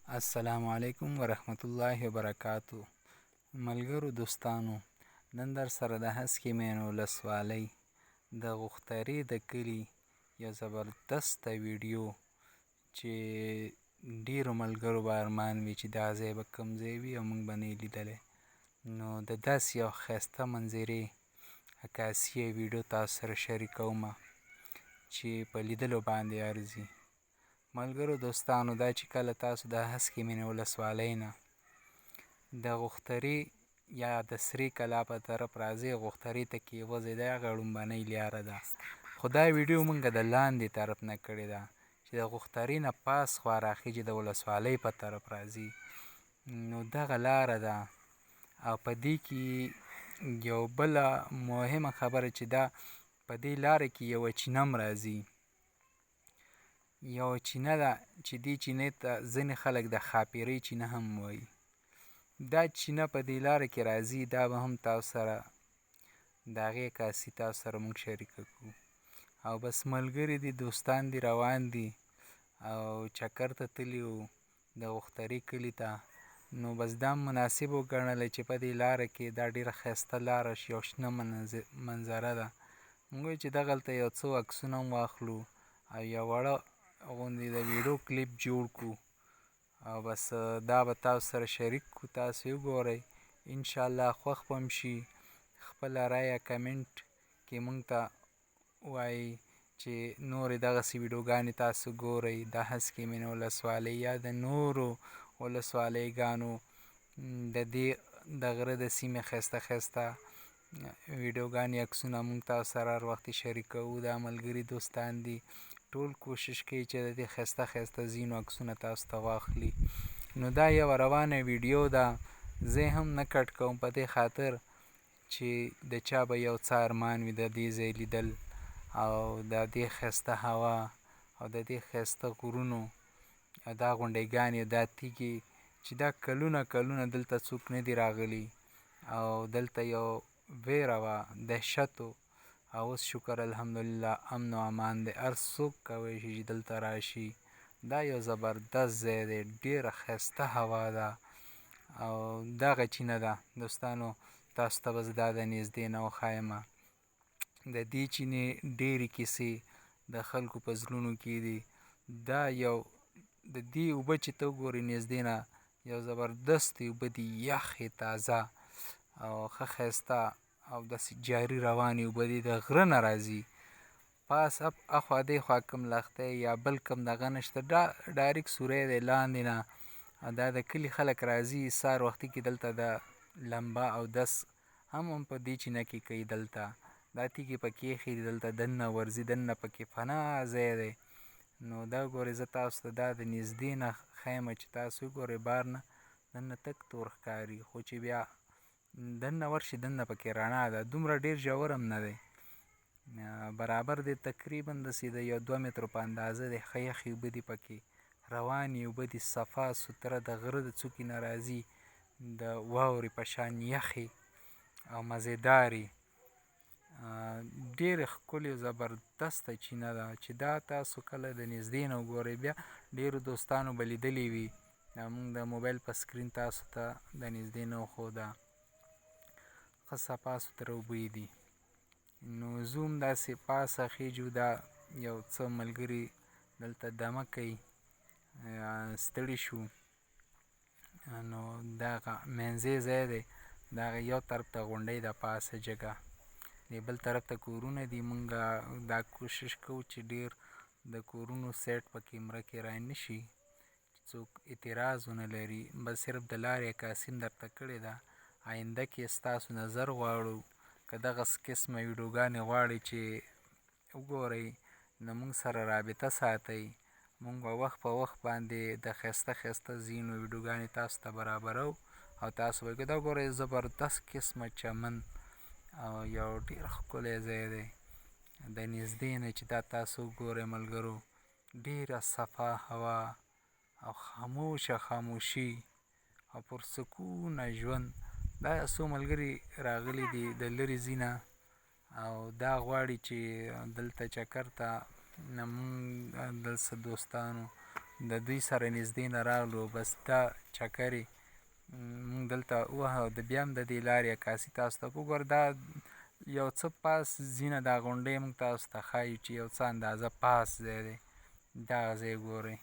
السلام علیکم ورحمت الله وبرکاتو. ملګرو دوستانو، نن در سره د هسکې مېنې ولسوالۍ د غوښترې د کلي یو زبردسته ویډیو چې ډېرو ملګرو به ارمان وي چې دا ځای به کوم ځای وي او موږ به نه یې لیدلی. نو د داسې یو ښایسته منظرې عکاسي او ویډیو تاسو سره شریکوم چې په لیدلو باندې ارزي. ملګرو دوستانو، دا چې کله تاسو د هسکې مېنې ولسوالۍ نه د غوښترې یا د سرې کلا په طرف راځئ، غوښترې ته کېوځئ، دا هغه ړومبنۍ لیاره ده، خو دا ویډیو مونږ د لاندې طرف نه کړې ده چې د غوښترې نه پاس خوا راخیژي، د ولسوالۍ په طرف راځي. نو دغه لاره ده. او په دې کې یو بله مهمه خبره چې دا په دې لاره کې یوه چینه هم راځي، یوه چینه ده چې دې چینې ته ځینې خلک د ښاپېرۍ چینه هم وایي. دا چینه په دې لاره کې راځي، دا به هم تاسو سره د هغې عکاسي تاسو سره موږ شریکه کړو. او بس ملګري دي، دوستان دي، روان دي او چکر ته تللي وو د غوښترې کلي ته. نو بس دا مناسب وګڼله چې په دې لاره کې دا ډېره ښایسته لاره یو شنه منظره ده. موږ ویل چې دغلته یو څو عکسونه هم واخلو او یو وړه غوندې د ویډیو کلیپ جوړ کړو او بس دا به تاسو سره شریک کړو، تاسو یې وګورئ، انشاءالله خوښ به هم شي. خپله رایه کمنټ کې موږ ته وایي چې نورې دغسې ویډیوګانې تاسو ګورئ د هسکې مېنې ولسوالۍ یا د نورو ولسوالۍ ګانو د دې د غره د سیمې ښایسته ښایسته ویډیوګانې عکسونه موږ تاسو سره هر وخت شریکوو. دا ملګري دوستان دي، ټول کوشش کوي چې د دې ښایسته ښایسته ځینو عکسونه تاسو ته واخلي. نو دا یوه روانه ویډیو ده، زه هم نه کټ کوم په دې خاطر چې د چا به یو څه ارمان وي د دې ځای لیدل او د دې ښایسته هوا او د دې ښایسته غرونو او دا غونډۍ ګانې او دا تیږې چې دا کلونه کلونه دلته څوک نه دي راغلي او دلته یو ویره وه، دهشت و، او اوس شکر الحمدلله امن و امان دی، هر څوک کوی شي چې دلته راشي. دا یو زبردست ځای دی، ډېره ښایسته هوا ده او دغه چینه ده. دوستانو تاسو ته به زه دا د نږدې نه وښایم. د دې چینې ډېرې کیسې د خلکو په زړونو کې دي. دا یو د دې اوبه چې ته وګورې نږدې نه یو زبردستې اوبه دي، یخې تازه او ښه ښایسته او داسې جاري روانې اوبه دي، د غره نه راځي. پاس اپ اخوا دې خوا کوم لښتی یا بل کوم دغه نشته، دا ډایرک سوری دی لاندې نه. دا د کلي خلک راځي سهار وختي کې دلته د لمبا او دس هم هم په دې چینه کې کوي. دلته دا تیږې پکې ایښې دي، دلته دننه ورځي، دننه پکې فنا ځای دی. نو دا ګورئ، زه تاسو ته دا د نږدې نه ښیم چې تاسو وګورئ، بهر نه دننه تک تور ښکاري، خو چې بیا دننه ورشي دننه پکې رڼا ده، دومره ډېر ژور هم نه دی، برابر دی، تقریبا داسې د یو 2 مترو په اندازه دی. ښه یخې اوبه دي پکې، روانې اوبه دي، صفا سوتره د غره د څوکې نه راځي، د واورې په شان یخې او مزیدارې. ډېرې ښکلې زبردسته چینه ده چې دا تاسو کله د نږدې نه وګورئ، بیا ډېرو دوستانو به لیدلې وي. دا موږ د موبایل په سکرین تاسو ته د نږدې نه وښوده، ښه صفا سوتره اوبه یې دي. نو زوم داسې پاسه خېژو، دا یو څه ملګري دلته دمه کوي، ستړي شو. نو دغه منځی ځای دی، دغه یو طرف ته غونډۍ ده پاسه جګه دی، بل طرف ته کورونه دي. مونږ دا کوشش کوو چې ډېر د کورونو سیټ په کیمره کې را نه شي چې څوک اعتراض ونه لري، بس صرف د لارې عکاسي مې درته کړې ده. آینده کې ستاسو نظر غواړو، که دغه قسمه ویډیوګانې غواړئ چې وګورئ نو موږ سره رابطه ساتئ. موږ به وخت په وخت باندې د ښایسته ښایسته ځینو ویډیوګانې تاسو ته برابرو او تاسو به دا ګورئ. زبردست قسمه چمن او یو ډېر ښکلی ځای دی د نږدې نه چې دا تاسو وګورئ ملګرو. ډېره صفا هوا او خاموشه خاموشي او پرسکونه ژوند. دا څو ملګري راغلي دي د لرې ځینه او دا غواړي چې دلته چکر ته موږ دلته دوستانو د دوی سره نږدې نه راغلو. بس دا چکر یې موږ دلته ووهه او د بیا هم د دې لارې عکاسي تاسو ته وګوره. دا یو څه پاس ځینه دا غونډۍ موږ تاسو ته ښایو چې یو څه اندازه پاس ځای دی، دغه ځای ګورئ.